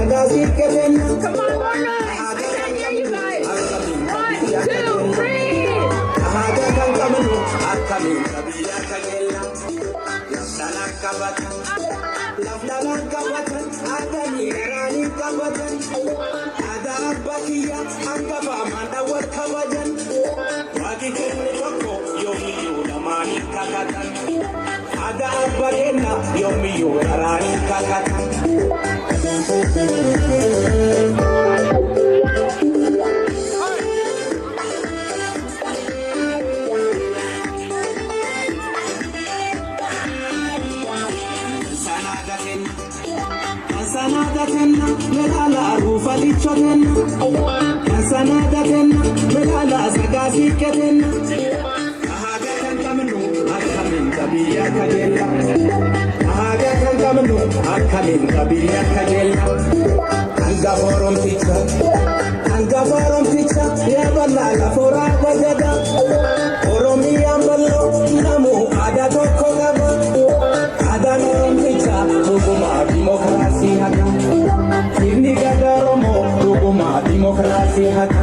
Come on, more noise. I can't hear you guys. One, two, three. Aadaa kan qabnu akkamiin biyya kajeella. Lafdhalaan qabatan, lafdhalaan qabatan, aadanii garaanii qabatan. Aadaa abbaa kiyya hangafa amaan wal kabajan. Waaqni kenne tokko yoomiyyuu lamaanii kakatan. Aadaa abbaa kenna yoomiyyuu garaanii kakatan. Sanada tenna, melala rufa licho tenna. Sanada tenna, melala sagasi tenna. Aadaa kan qabnu akkamiin biyya kajeella. Aadaa kan qabnu akkamiin biyya kajeella. Hangafa Oromticha, hangafa Oromticha, yaa bal'aa laforaa bajada. Oromiyaan bal'oo namu aadaa tokko qaba. Aadaan Oromticha dhugumaa dimokiraasii haqa. Sirni gadaa Oromoo dhugumaa dimokiraasii haqa.